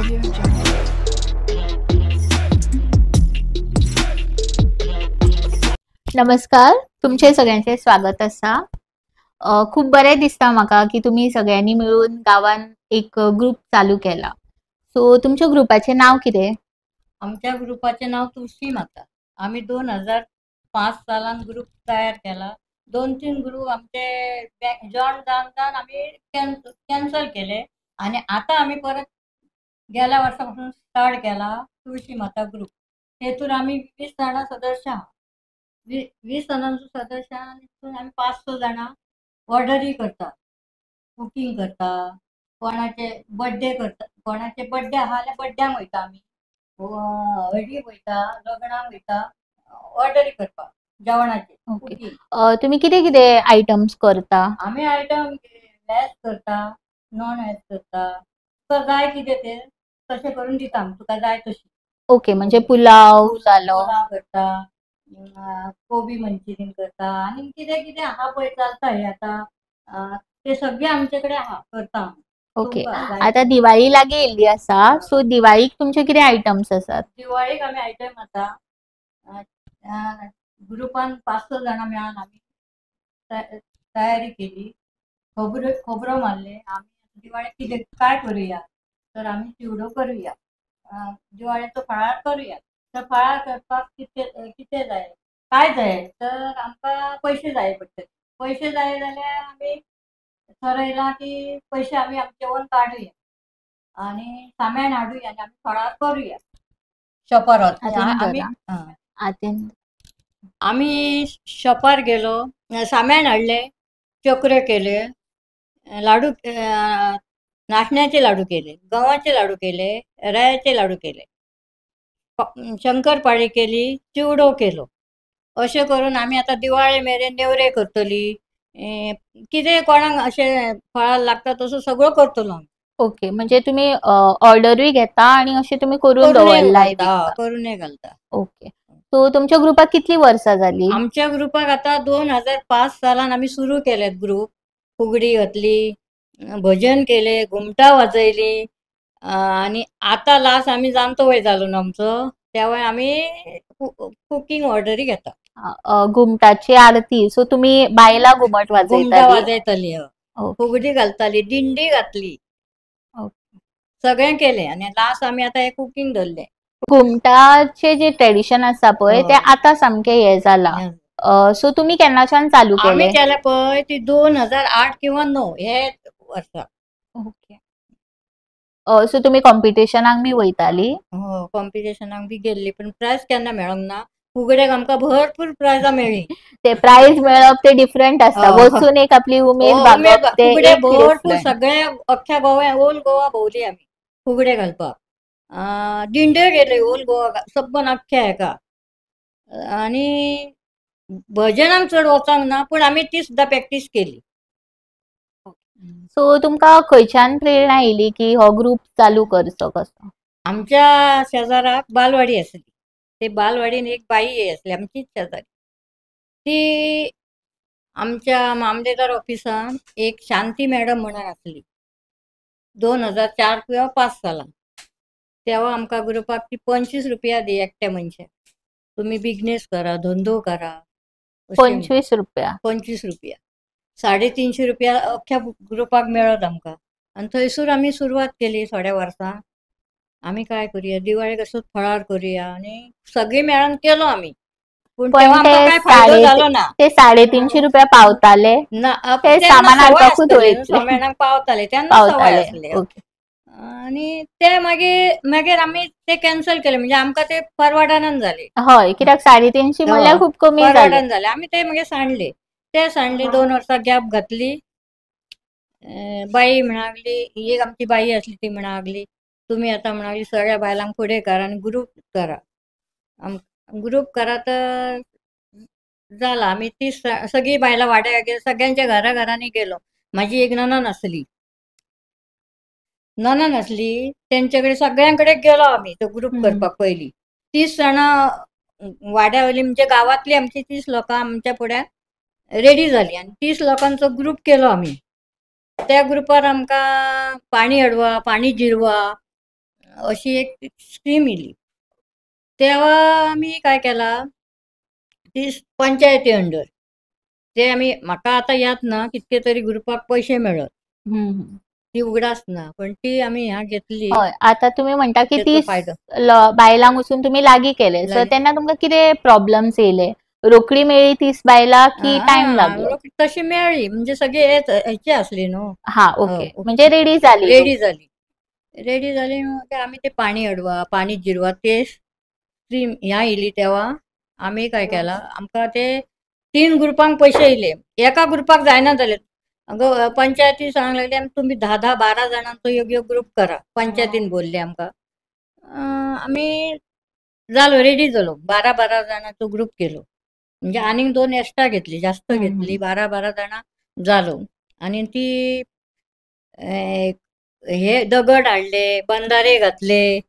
Audio Jungle. नमस्कार, तुमचे सगळ्यांचे स्वागत आसा. खूप बरें दिसता म्हाका की तुमी सगळ्यांनी मिळून गांवान एक ग्रुप चालू केला. सो तुमच्या ग्रुपाचें नांव कितें? आमच्या ग्रुपाचें नांव तुळशी माता. आमी 2005 सालान ग्रुप तयार केला. 2-3 ग्रुप आमचे जॉईन जावन जावन आमी कॅन्सल केले आनी आतां आमी परत गेल्या वर्सा पासून स्टार्ट केला तुळशी माता ग्रुप. तेतून आमी 20 जाणां सदस्य आहा. 20 जाणांचो सदस्य आहा आनी तितून आमी 5-6 जाणां ऑर्डरी करता, कुकींग करता, कोणाचे बड्डे करता, कोणाचे बड्डे आहा जाल्यार बड्ड्यांक वयता आमी, हळदीक वयता, लग्नाक वयता ऑर्डरी करपाक जेवणाचे. ओके, तुमी कितें कितें आयटम्स करता? आमी आयटम वेज करता, नॉन वेज करता, तुका जाय कितें तें तशें करून दिता आमी, तुका जाय तशी. ओके, म्हणजे पुलाव जालो, पुलाव करता, कोबी मंचुरियन करता आनी कितें कितें आहा पळय चलता हें आतां ते सगळें आमचे कडेन आहा, करता आमी. ओके, आतां दिवाळी लागीं येयल्ली आसा, सो दिवाळीक तुमचे कितें आयटम्स आसात? दिवाळीक आमी आयटम आसा ग्रुपान 5-6 जाणां मेळून आमी तयारी केली, खबरो मारले आमी दिवाळीक कितें काय करुया, तर आमी चिवडो करुया, दिवाळेचो फळार करुया. तर फळार करपाक कितें कितें जाय, काय जाय, तर आमकां पयशे जाय पडटले. पयशे जाय जाल्यार आमी ठरयलां की पयशे आमी आमचे ओन काडुया आनी सामान हाडुया आनी आमी फळार करुया. शॉपार आमी शॉपार गेलो, सामान हाडले, चक्र केले, लाडू, नाशण्याचे लाडू केले, गंवाचे लाडू केले, रव्याचे लाडू केले, शंकरपाळी केली, चिवडो केलो. अशें करून आमी आतां दिवाळे मेरेन नेवरे करतली, कितें कोणाक अशें फळार लागता तसो सगळो करतलो आमी. ओके, म्हणजे तुमी ऑर्डरूय घेता आनी अशें तुमी करून दवरला? करूनय घालता. ओके, सो तुमच्या ग्रुपाक कितली वर्सां जाली? आमच्या ग्रुपाक आतां 2005 सालान आमी सुरू केले ग्रुप. फुगडी घातली, भजन केले, घुमटां वाजयली आनी आतां लास्ट आमी जाणटो वय जालो न्हू आमचो, त्या वय आमी कुकींग ऑर्डरी घेता. घुमटाची आरती, सो तुमी बायलां घुमट वाजयताली? घुमटां वाजयताली, फुगडी घालताली, दिंडी घातली, सगळें केलें आनी लास्ट आमी आतां हें कुकींग धरलें. घुमटाचे जे ट्रेडिशन आसा पळय ते आतां सामकें हें जालां, सो तुमी केन्नाच्यान चालू केलें? आमी केलें पळय ती 2008 किंवा 9 हे वर्सा. ओके, सो तुमी कॉम्पिटिशनाक बी वयताली? हो, कॉम्पिटिशनाक बी गेल्ली, पण प्रायज केन्ना मेळोंक ना. फुगड्याक आमकां भरपूर प्रायजां मेळ्ळी. ते प्रायज मेळप ते डिफरंट आसता, वचून एक आपली उमेद भागप, फुगडे भरपूर सगळ्या अख्ख्या गोव्या, ओल गोवा भोंवली आमी फुगडे घालपाक. दिंडे गेले ओल गोवा सगळ्यान अख्ख्या हेका. आनी भजनाक चड वचोंक ना, पूण आमी ती सुद्दां प्रॅक्टीस केली. सो तुमकां खंयच्यान प्रेरणा येयली की हो ग्रुप चालू करचो कसो? आमच्या शेजाराक बालवाडी आसली, ते बालवाडीन एक बाई आसली आमचीच शेजारी, ती आमच्या मामलेदार ऑफिसान एक शांती मॅडम म्हणून आसली 2004 किंवा 5 सालान. तेव्हा आमकां ग्रुपाक ती 25 रुपया दी एकट्या मनशाक, तुमी बिजनेस करा, धंदो करा. 25 रुपया? 25 रुपया, 350 रुपया अख्ख्या ग्रुपाक मेळत आमकां. आनी थंयसूर आमी सुरवात केली. थोड्या वर्सां आमी काय करुया, दिवाळेक असोच फळार करुया आनी सगळीं मेळोन केलो आमी. पूण तेव्हा आमकां काय फायदो जालो ना. ते 350 रुपया पावताले ना, ते सामान हाडपाकूच वयतले, सामानाक पावताले तेन्ना सवय आसले. आनी ते मागीर मागीर आमी ते कॅन्सल केले, म्हणजे आमकां ते परवडना जाले. हय, कित्याक 350 म्हणल्यार खूब कमी परवडना जाले. आमी ते मागीर सांडले, ते सांडले. 2 वर्सां गॅप घातली. बाई म्हणागली, एक आमची बाई आसली ती म्हणागली, तुमी आतां म्हणागली सगळ्या बायलांक फुडें करा आनी ग्रुप करा. ग्रुप करा तर जाला. आमी ती सगळीं बायलां वाड्यार गेली, सगळ्यांच्या घरा घरांनी गेलो. म्हाजी एक ननन आसली, ननन आसली तेंचे कडेन सगळ्यां कडेन गेलो आमी तो ग्रुप करपाक. पयलीं 30 जाणां वाड्या वयली, म्हणजे गांवांतली आमची 30 लोकां आमच्या फुड्यान रेडी जाली आनी 30 लोकांचो ग्रुप केलो आमी. त्या ग्रुपार आमकां पाणी अडवा, पाणी जिरवा, अशी एक स्कीम येयली. तेवा आमी काय केला ती पंचायती अंडर ते आमी, म्हाका आतां याद ना कितके तरी ग्रुपाक पयशे मेळत ती उगडास ना, पण ती आमी ह्या घेतली. हय, आतां तुमी म्हणटा की 30 बायलांक वचून तुमी लागीं केले, सो तेन्ना तुमकां कितें प्रॉब्लम्स येयले? रोखडी मेळ्ळी 30 बायलां की टायम लागलो? तशी मेळ्ळी, म्हणजे सगळी हेची आसली न्हू. हा, ओके, म्हणजे रेडी जाली. रेडी जाली, रेडी जाली. आमी ते पाणी अडवा पाणी जिरवा ते स्ट्रीम ह्या येयली. तेवा आमी काय केला, आमकां ते 3 ग्रुपांक पयशे येयले, एका ग्रुपाक जायना जाले. पंचायती सांग लागली आमी तुमी 10-10, 12 जाणांचो योग्य ग्रुप करा. पंचायतीन बोलले आमकां, आमी जालो रेडी जालो, 12-12 जाणांचो ग्रुप केलो. म्हणजे आनीक 2 एक्स्ट्रा घेतली, जास्त घेतली, 12-12 जाणां जालो. आनी ती हे दगड हाडले, बंदारे घातले,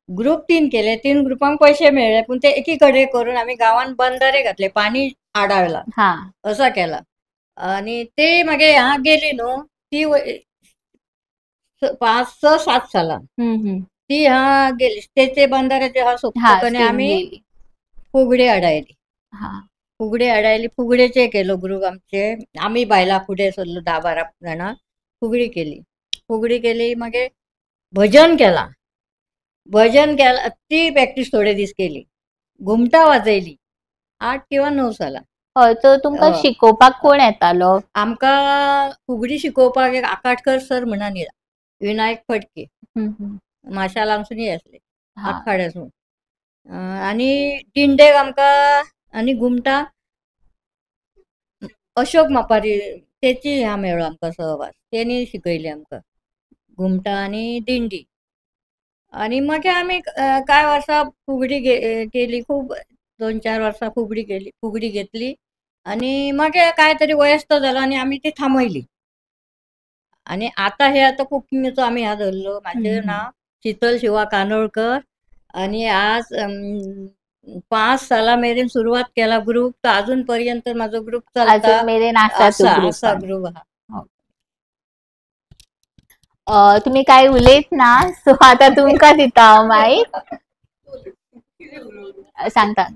ग्रुप 3 केले, 3 ग्रुपांक पैसे मेळ्ळे. पूण ते एकी कडेन करून आमी गांवान बंदारे घातले, पाणी आडावला असा केला. आनी ते मागीर ह्या गेली न्हू ती 5-6-7 सालान ती ह्या गेली. ते बंदाऱ्याचे हा सोंपतकच आमी फुगडी आडायली. फुगडी आडायली, फुगडेचे केलो ग्रुप आमचे. आमी बायलां फुडें सरलो 10-12 जाणां, फुगडी केली. फुगडी केली, मागीर भजन केला. भजन केला ती प्रॅक्टीस थोडे दीस केली. घुमटां वाजयली 8 किंवा 9 सालान. हय, तर तुमकां शिकोवपाक कोण येतालो? आमकां फुगडी शिकोवपाक एक आकाटकर सर म्हणून येयला, विनायक फडके, माशालांसून आसले, आखाड्यासून. आनी दिंडेक आमकां आनी घुमटां अशोक मापारी तेची ह्या मेळ्ळो आमकां सहवास, तेणी शिकयली आमकां घुमटां आनी दिंडी. आनी मागीर आमी कांय वर्सां फुगडी केली, खूब 2-4 वर्सां फुगडी केली, फुगडी घेतली. आनी मागीर काय तरी वयस्थ जालो आनी आमी ती थांबयली. आनी आतां हे आतां कुकिंगाचो आमी ह्या धरलो. म्हाजें नांव शीतल शिवा कानोळकर. आनी आज 5 सालां मेरेन सुरवात केला ग्रुप, तो अजून पर्यंत म्हाजो ग्रुप चलता. अजून मेरेन आसा ग्रुप. तुमी काय उलयत ना, सो आतां तुमकां दिता हांव मायक. सांगता.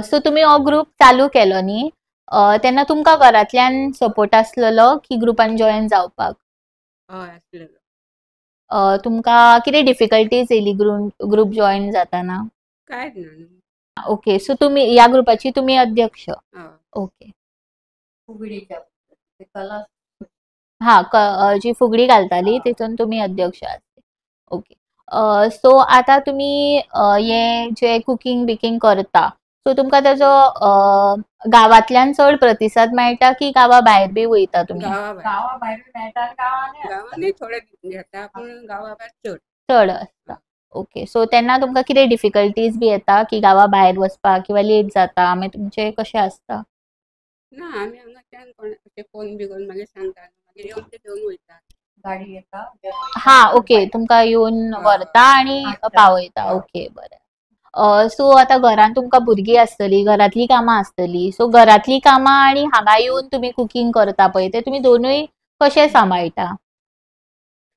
सो तुमी हो ग्रुप चालू केलो न्ही, तेन्ना तुमकां घरांतल्यान सपोर्ट आसलेलो की ग्रुपान जॉयन जावपाक? हय, आसलेलो. तुमकां कितें डिफिकल्टीज येयली ग्रुप जॉयन जाताना? कांयच ना. ओके, सो तुमी ह्या ग्रुपाची तुमी अध्यक्ष? ओके. हा, जी फुगडी घालताली तितून तुमी अध्यक्ष आसले. ओके. सो आतां तुमी हे जे कुकींग बिकींग करता, सो तुमकां ताजो गांवांतल्यान चड प्रतिसाद मेळटा की गांवा भायर बी वयता तुमी? गांवा भायर मेळटा, गांवांनी थोडे घेता, पूण गांवा भायर चड चड आसता. ओके, सो तेन्ना तुमकां कितें डिफिकल्टीज बी येता की गांवा भायर वचपाक किंवा लेट जाता, मागीर तुमचें कशें आसता? ना, आमी हांगाच्यान कोण फोन बी करून मागीर सांगता, मागीर येवन ते घेवन वयता. गाडी येता. हा, ओके, तुमकां येवन व्हरता आनी पावयता. ओके, बरें. सो आतां घरान तुमकां भुरगीं आसतली, घरांतली कामां आसतली, सो घरांतली कामां आनी हांगा येवन तुमी कुकींग करता पळय, ते तुमी दोनूय कशें सांबाळटा?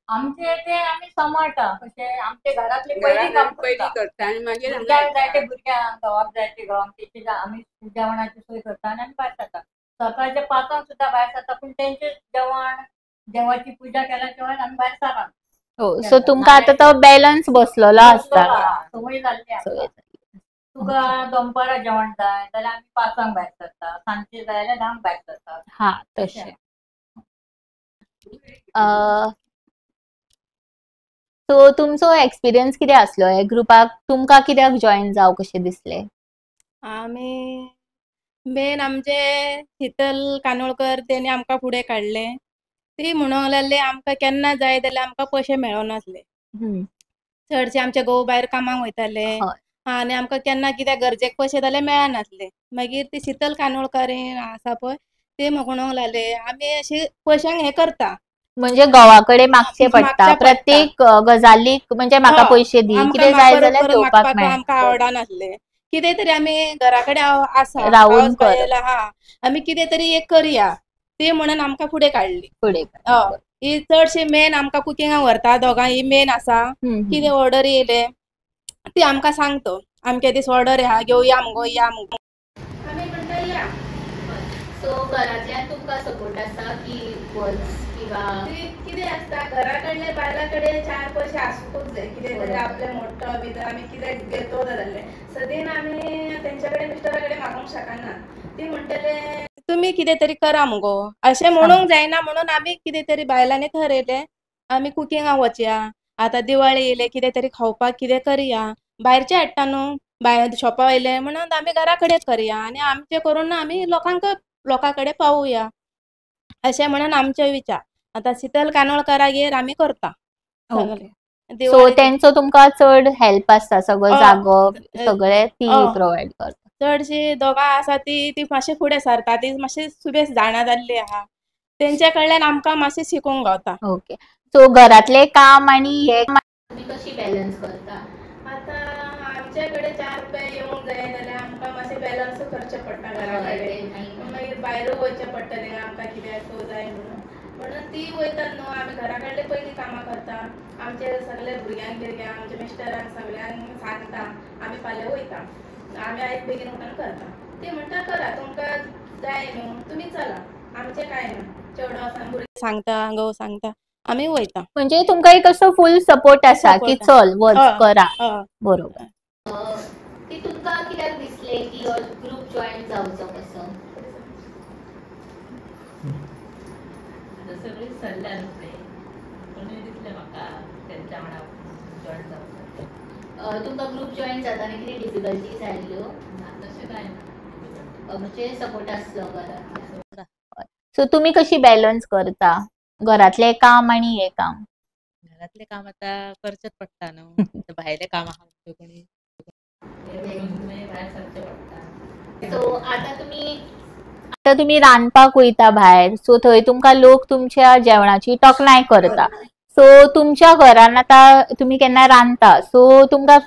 आमचे ते आमी सांबाळटा कशें, आमचे घरांतले पयलीं काम पयलीं करता आनी मागीर भुरग्यांक जाय ते भुरग्यांक, घोवाक जाय ते घोवाक, तेची आमी जेवणाची सोय करता आनी आमी भायर सरता. सकाळच्या 5 सुद्दां भायर सरता, पूण तेंचे जेवण देवाची पुजा केल्या शिवाय आमी भायर सरना. हो, सो तुमकां आतां तो बॅलन्स बसलेलो आसता. संवय जाल्ली. तुका दनपारां जेवण जाय जाल्यार आमी 5 भायर सरता, सांजचे जाय जाल्यार 10 भायर सरता. हा, तशें. सो तुमचो एक्सपिरियन्स कितें आसलो हे ग्रुपाक? तुमकां कित्याक जॉयन जावं कशें दिसलें? आमी मेन आमचे शीतल कानोळकर तेणी आमकां फुडें काडलें. ती म्हणूंक लागली आमकां केन्ना जाय जाल्यार आमकां पयशे मेळनासले. चडशे आमचे घोव भायर कामाक वयताले आनी आमकां केन्ना कित्याक गरजेक पयशे जाल्यार मेळनासले. मागीर ती शीतल कानोळकर आसा पळय, ती म्हणूंक लागले आमी अशी पयशांक हें करता, म्हणजे घोवा कडेन मागचें पडटा प्रत्येक गजालीक, म्हणजे म्हाका पयशे दी, कितें जाय जाल्यार घेवपाक मेळटा. आमकां आवडनासलें कितें तरी आमी घरा कडेन आसा रावून हा, आमी कितें तरी एक करया, ते म्हणून आमकां फुडें काडली. फुडें. ही चडशी मेन आमकां कुकिंगाक व्हरता दोगां, ही मेन आसा. कितें ऑर्डर येयले ती आमकां सांगता, आमके दीस ऑर्डर आहा, घेवया मुगो, या मुगो. आमी म्हणटा या. सो घरांतल्यान तुमकां सपोर्ट आसा की वच किंवा कितें आसता, घरा कडले बायलां कडेन चार पयशे आसूंकूच जाय. कितें तरी आपलें मोडटो बी आमी कितें घेतो जाल्यार सदीन आमी तेंच्या कडेन मिस्टरा कडेन मागूंक शकना. ती म्हणटले तुमी कितें तरी करा मुगो, अशें म्हणूंक जायना. म्हणून आमी कितें तरी बायलांनी थरयलें आमी कुकिंगाक वचया. आतां दिवाळी येयले, कितें तरी खावपाक कितें करया, भायरचें हाडटा न्हू, भायर शॉपा वयले, म्हणून आमी घरा कडेन करया आनी आमचें करून आमी लोकांक लोकां कडेन पावोवया अशें म्हणून आमचे विचार. आतां शीतल कानोळकारागेर आमी करता. सो तेंचो तुमकां चड हेल्प आसता, सगळो जागो सगळे ती प्रोवायड करता. चडशी दोगां आसा ती ती मातशी फुडें सरता, ती मातशी सुबेस जाणा जाल्ली आहा, तेंच्या कडल्यान आमकां मातशें शिकूंक गावता. ओके, सो घरातले काम आनी हे तुमी कशी बॅलन्स करता? आतां आमचे कडेन 4 रुपया येवंक जाय जाल्यार आमकां मातशें बॅलन्स करचें पडटा घरा कडेन, मागीर भायर वयचें पडटलें आमकां कित्याक जाय म्हणून. म्हणून ती वयतात न्हू, आमी घरा कडले पयलीं कामां करता. आमचे सगळे भुरग्यांक बिरग्यांक आमच्या मिस्टरांक सगळ्यांक सांगता आमी फाल्यां वयता, आमी आयज बेगीन उठून करता. ती म्हणटा करा, तुमकां जाय न्हू तुमी चला, आमचें कांय ना. चेडो आसा, भुरगीं सांगता, घोव सांगता, आमी वयता. म्हणजे तुमकां एक असो फूल सपोर्ट आसा की चल वच करा. बरोबर. ती तुमकां कित्याक दिसलें की ग्रुप जॉईन जावचो कसो? सगळी सल्ला न्हू दिसलें म्हाका तेंच्या वांगडा जॉईन जावचो. तुमकां ग्रुप जॉईन जाताना कितें डिफिकल्टीज आयल्यो? ना, तशें कांय ना, म्हणजे सपोर्ट आसलो घरांतल्यान. सो तुमी कशी बॅलन्स करता घरातले काम आनी हे काम? घरातले काम आतां करचेंच पडटा न्हू, भायले काम आहा कोणी भायर सरचें पडटा. सो आतां तुमी रांदपाक वयता भायर, सो थंय तुमकां लोक तुमच्या जेवणाची तोखणाय करता. सो तुमच्या घरान आतां तुमी केन्ना रांदता, सो तुमकां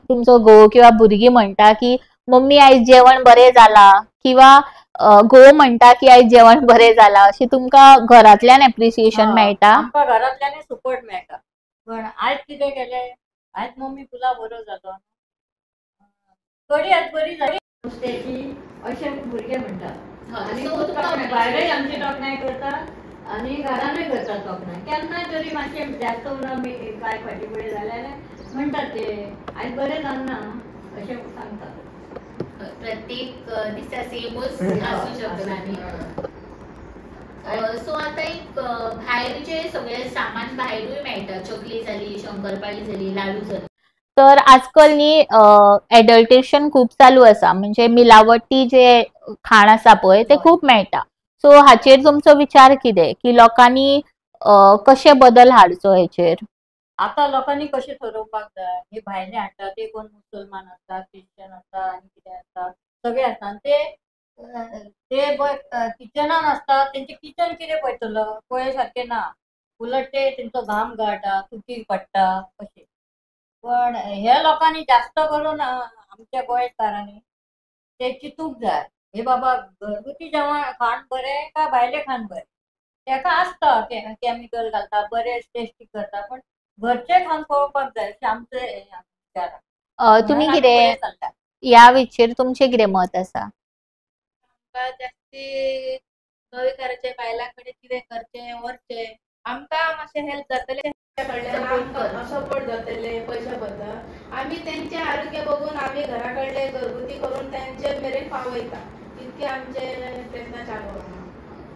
तुमचो घोव किंवा भुरगीं म्हणटा की मम्मी आयज जेवण बरें जालां, किंवा घोव म्हणटा की आयज जेवण बरें जालां, अशें तुमकां घरांतल्यान एप्रिसिएशन मेळटा? आमकां घरांतल्यानूय सपोर्ट मेळटा. पण आयज कितें केलें, आयज मम्मी पुलाव बरो जालो, कडी आज बरी जाली नुस्त्याची, अशें भुरगे म्हणटा. आनी भायरय आमची तोखणाय करता आनी घरानूय करता तोखणाय. केन्नाय तरी मातशें जास्त उरप काय फाटीं फुडें जाल्यार म्हणटात ते आयज बरें जावना अशें सांगतात. प्रत्येक दिसा सेमूच आसूं शकना न्ही. सो आतां एक भायर जे सगळें सामान भायरूय मेळटा, चकली जाली, शंकरपाळी जाली, लाडू जाली, तर आजकाल न्ही एडल्टेशन खूब चालू आसा, म्हणजे मिलावटी जे खाण आसा पळय ते खूब मेळटा. सो हाचेर तुमचो विचार कितें की लोकांनी कशे बदल हाडचो हेचेर? आतां लोकांनी कशें थरोवपाक जाय, हे भायले हाडटा ते कोण मुसलमान आसता, क्रिश्चन आसता आनी कितें आसता, सगळे आसता. आनी ते किचनान आसता, तेंचें किचन कितें पळयतलो, पळय सारकें ना, उलट ते तेंचो घाम गळटा, तुटी पडटा अशें. पण हे लोकांनी जास्त करून आमच्या गोंयकारांनी ते चिंतूंक जाय, हे बाबा घरगुती जेवण खाण बरें काय भायलें खाण बरें. तेका आसता केमिकल घालता, बरें टेस्टी करता, पण घरचें खाण पळोवपाक जाय अशें आमचें विचार. तुमी कितें ह्या विचेर तुमचें कितें मत आसा? आमकां जास्ती गोंयकाराच्या बायलां कडेन कितें करचें व्हरचें, आमकां मातशें हेल्प जातलें, सपोर्ट जातले पयशा बद्दल. आमी तेंचें आरोग्य बघून आमी घरा कडले घरगुती करून तेंचे मेरेन पावयता, इतके आमचे प्रयत्न चालू आसा.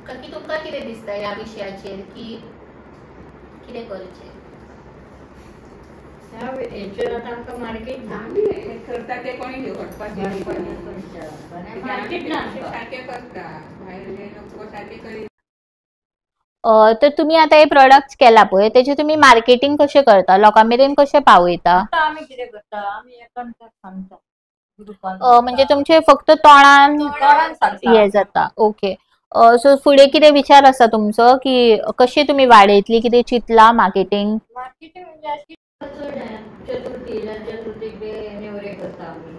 काकी तुमकां कितें दिसता ह्या विशयाचेर की कितें करचें? हेचेर आतां आमकां मार्केट ना, आमी करता ते कोणी व्हरपाचें मार्केट ना, सारकें करता भायले लोक सारकें करी. तर तुमी आतां हे प्रोडक्ट्स केला पळय, तेचे तुमी मार्केटींग कशें करता, लोकां मेरेन कशें पावयता? आतां आमी कितें करता, आमी एकामेकांक सांगता ग्रुपान, म्हणजे तुमचे फक्त तोंडान हे जाता. ओके, सो फुडें कितें विचार आसा तुमचो की कशें तुमी वाडयतली, कितें चिंतला मार्केटींग? मार्केटींग म्हणजे अशी चड चतुर्थी, चतुर्थीक नेवरे करता आमी,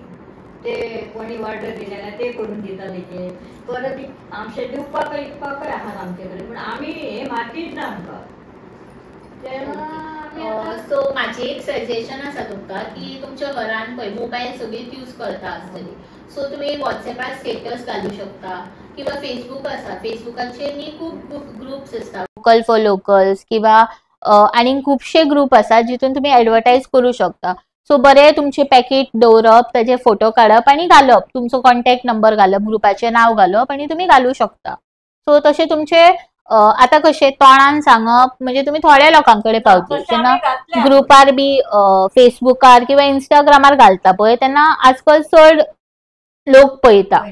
ते कोणी ऑर्डर दिले जाल्यार ते करून दिता तेजे. परत आमचे दिवपाक विकपाकय आहात आमचे कडेन, पूण आमी हे मार्केट ना आमकां. तेन्ना आमी आतां सो म्हाजें एक सजेशन आसा तुमकां की तुमच्या घरान पळय मोबायल सगळींच यूज करता आसतली, सो तुमी वॉट्सॅपार स्टेटस घालू शकता किंवा फेसबूक आसा, फेसबुकाचेर न्ही खूब ग्रुप्स आसता, वोकल फॉर लोकल्स किंवा आनीक खुबशे ग्रुप आसा जितून तुमी एडवर्टायज करूं शकता. सो बरें तुमचें पॅकेट दवरप, ताजे फोटो काडप आनी घालप, तुमचो कॉन्टॅक्ट नंबर घालप, ग्रुपाचें नांव घालप आनी तुमी घालूं शकता. सो तशें तुमचें आतां कशें तोंडान सांगप म्हणजे तुमी थोड्या लोकां कडेन पावतली, तशें तेन्ना आमी घातलें. ग्रुपार बी फेसबुकार किंवा इंस्टाग्रामार घालता पळय तेन्ना आजकाल चड लोक पळयता.